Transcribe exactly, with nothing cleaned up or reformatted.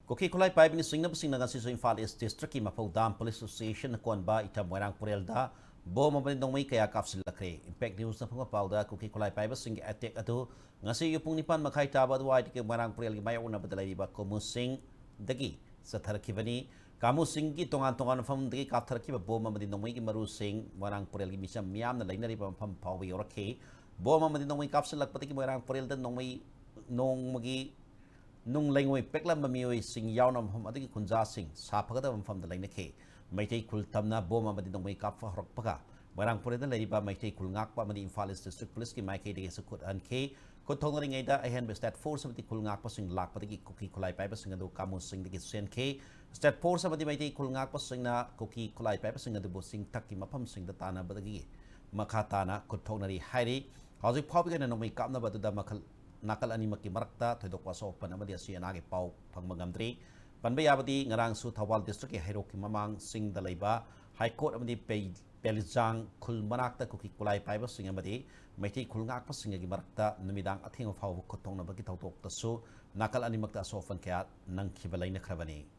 ꯀꯨꯀꯤ ꯈꯨꯠꯂꯥꯏ ꯄꯥꯏꯕꯅ ꯆꯤꯡꯅꯕꯁꯤꯡꯅ ꯉꯁꯤꯁꯨ ꯏꯝꯐꯥꯜ ꯏꯁ ꯗꯤꯁꯇ꯭ꯔꯤꯛꯀꯤ ꯃꯐꯧ ꯗꯥꯝ ꯄꯨꯂꯤꯁ ꯁ꯭ꯇꯦꯁꯟꯅ ꯀꯣꯟꯕ ꯏꯊꯝ ꯃꯣꯏꯔꯥꯡ ꯄꯨꯔꯦꯜꯗ ꯕꯣꯝ ꯑꯃꯗꯤ ꯅꯣꯡꯃꯩ ꯀꯌꯥ ꯀꯥꯞꯁꯤꯜꯂꯛꯈ꯭ꯔꯦ꯫ ꯏꯝꯄꯦꯛ ꯅ꯭ꯌꯨꯁꯅ ꯐꯪꯕ ꯄꯥꯎꯗ ꯀꯨꯀꯤ ꯈꯨꯠꯂꯥꯏ ꯄꯥꯏꯕꯁꯤꯡꯒꯤ ꯑꯦꯇꯦꯛ ꯑꯗꯨ ꯉꯁꯤ ꯑꯌꯨꯛ ꯄꯨꯡ ꯅꯤꯄꯥꯟ ꯃꯈꯥꯏ ꯇꯥꯕ ꯑꯗꯨꯋꯥꯏꯗꯒꯤ ꯃꯣꯏꯔꯥꯡ ꯄꯨꯔꯦꯜꯒꯤ ꯃꯥꯌꯣꯛꯅꯕꯗ ꯂꯩꯔꯤꯕ ꯀꯣꯃꯨꯁꯤꯡꯗꯒꯤ ꯆꯠꯊꯔꯛꯈꯤꯕꯅꯤ꯫ ꯀꯥꯃꯨꯁꯤꯡꯒꯤ ꯇꯣꯉꯥꯟ ꯇꯣꯉꯥꯟꯕ ꯃꯐꯝꯗꯒꯤ ꯀꯥꯞꯊꯔꯛꯈꯤꯕ ꯕꯣꯝ ꯑꯃꯗꯤ ꯅꯣꯡꯃꯩꯒꯤ ꯃꯔꯨꯁꯤꯡ ꯃꯣꯏꯔꯥꯡ ꯄꯨꯔꯦꯜꯒꯤ ꯃꯤꯆꯝ ꯃꯤꯌꯥꯝꯅ ꯂꯩꯅꯔꯤꯕ ꯃꯐꯝ ꯐꯥꯎꯕ ꯌꯧꯔꯛꯈꯤ꯫ ꯕꯣꯝ ꯑꯃꯗꯤ ꯅꯣꯡꯃꯩ ꯀꯥꯞꯁꯤꯜꯂꯛꯄꯗꯒꯤ ꯃꯣꯏꯔꯥꯡ ꯄꯨꯔꯦꯜꯗ ꯅꯣꯡꯃꯩ, ꯅꯣꯡꯃꯒꯤ ꯅꯨꯡ ꯂꯩꯉꯣꯏ ꯄꯦꯛꯂꯝꯕ ꯃꯤꯑꯣꯏꯁꯤꯡ ꯌꯥꯎꯅ ꯃꯐꯝ ꯑꯗꯨꯒꯤ ꯈꯨꯟꯖꯥꯁꯤꯡ ꯁꯥꯐꯒꯗꯕ ꯃꯐꯝꯗ ꯂꯩꯅꯈꯤ꯫ ꯃꯩꯇꯩ ꯈꯨꯜ ꯇꯝꯅ ꯕꯣꯝ ꯑꯃꯗꯤ ꯅꯣꯡꯃꯩ ꯀꯥꯞꯄ ꯍꯧꯔꯛꯄꯒ ꯃꯣꯏꯔꯥꯡ ꯄꯨꯔꯦꯜꯗ ꯂꯩꯔꯤꯕ ꯃꯩꯇꯩ ꯈꯨꯜ ꯉꯥꯛꯄ ꯑꯃꯗꯤ ꯏꯝꯐꯥꯜ ꯏꯁ ꯗꯤꯁꯇ꯭ꯔꯤꯛ ꯄꯨꯂꯤꯁꯀꯤ ꯃꯥꯏꯀꯩꯗꯒꯤꯁꯨ ꯈꯨꯠ ꯍꯟꯈꯤ꯫ ꯈꯨꯠ ꯊꯣꯛꯅꯔꯤꯉꯩꯗ ꯑꯍꯦꯟꯕ ꯁ꯭ꯇꯦꯠ ꯐꯣꯔꯁ ꯑꯃꯗꯤ ꯈꯨꯜ ꯉꯥꯛꯄꯁꯤꯡ ꯂꯥꯛꯄꯗꯒꯤ ꯀꯨꯀꯤ ꯈꯨꯠꯂꯥꯏ ꯄꯥꯏꯕꯁꯤꯡ ꯑꯗꯨ ꯀꯥꯃꯨꯁꯤꯡꯗꯒꯤ ꯆꯦꯟꯈꯤ꯫ ꯁ꯭ꯇꯦꯠ ꯐꯣꯔꯁ ꯑꯃꯗꯤ ꯃꯩꯇꯩ ꯈꯨꯜ ꯉꯥꯛꯄꯁꯤꯡꯅ ꯀꯨꯀꯤ ꯈꯨꯠꯂꯥꯏ ꯄꯥꯏꯕꯁꯤꯡ ꯑꯗꯨꯕꯨ ꯆꯤꯡꯊꯛꯀꯤ ꯃꯐꯝꯁꯤꯡꯗ ꯇꯥꯟꯅꯕꯗꯒꯤ ꯃꯈꯥ ꯇꯥꯅ ꯈꯨꯠ ꯊꯣꯛꯅꯔꯤ ꯍꯥꯏꯔꯤ꯫ ꯍꯧꯖꯤꯛ ꯐꯥꯎꯕꯒꯤ ꯑꯣꯏꯅ ꯅꯣꯡꯃꯩ ꯀꯥꯞꯅꯕ ꯑꯗꯨꯗ ꯃꯈꯜ, ꯅꯥꯀꯜ ꯑꯅꯤꯃꯛꯀꯤ ꯃꯔꯛꯇ ꯊꯣꯏꯗꯣꯛꯄ ꯑꯁꯣꯛ ꯑꯄꯟ ꯑꯃꯗꯤ ꯑꯁꯤ ꯑꯅꯥꯒꯤ ꯄꯥꯎ ꯐꯪꯕ ꯉꯝꯗ꯭ꯔꯤ꯫ ꯄꯟꯕ ꯌꯥꯕꯗꯤ ꯉꯔꯥꯡꯁꯨ ꯊꯧꯕꯥꯜ ꯗꯤꯁꯇ꯭ꯔꯤꯛꯀꯤ ꯍꯩꯔꯣꯛꯀꯤ ꯃꯃꯥꯡꯁꯤꯡꯗ ꯂꯩꯕ ꯍꯥꯏ ꯀꯣꯔꯠ ꯑꯃꯗꯤ ꯄꯦ-, ꯄꯦꯂꯤꯖꯥꯡ ꯈꯨꯜ ꯃꯅꯥꯛꯇ ꯀꯨꯀꯤ ꯈꯨꯠꯂꯥꯏ ꯄꯥꯏꯕꯁꯤꯡ ꯑꯃꯗꯤ ꯃꯩꯇꯩ ꯈꯨꯜ ꯉꯥꯛꯄꯁꯤꯡꯒꯤ ꯃꯔꯛꯇ ꯅꯨꯃꯤꯗꯥꯡ ꯑꯊꯦꯡꯕ ꯐꯥꯎꯕ ꯈꯨꯠ ꯊꯣꯛꯅꯕꯒꯤ ꯊꯧꯗꯣꯛꯇꯁꯨ ꯅꯥꯀꯜ ꯑꯅꯤꯃꯛꯇ ꯑꯁꯣꯛ ꯑꯄꯟ ꯀꯌꯥ ꯅꯪꯈꯤꯕ ꯂꯩꯅꯈ꯭ꯔꯕꯅꯤ꯫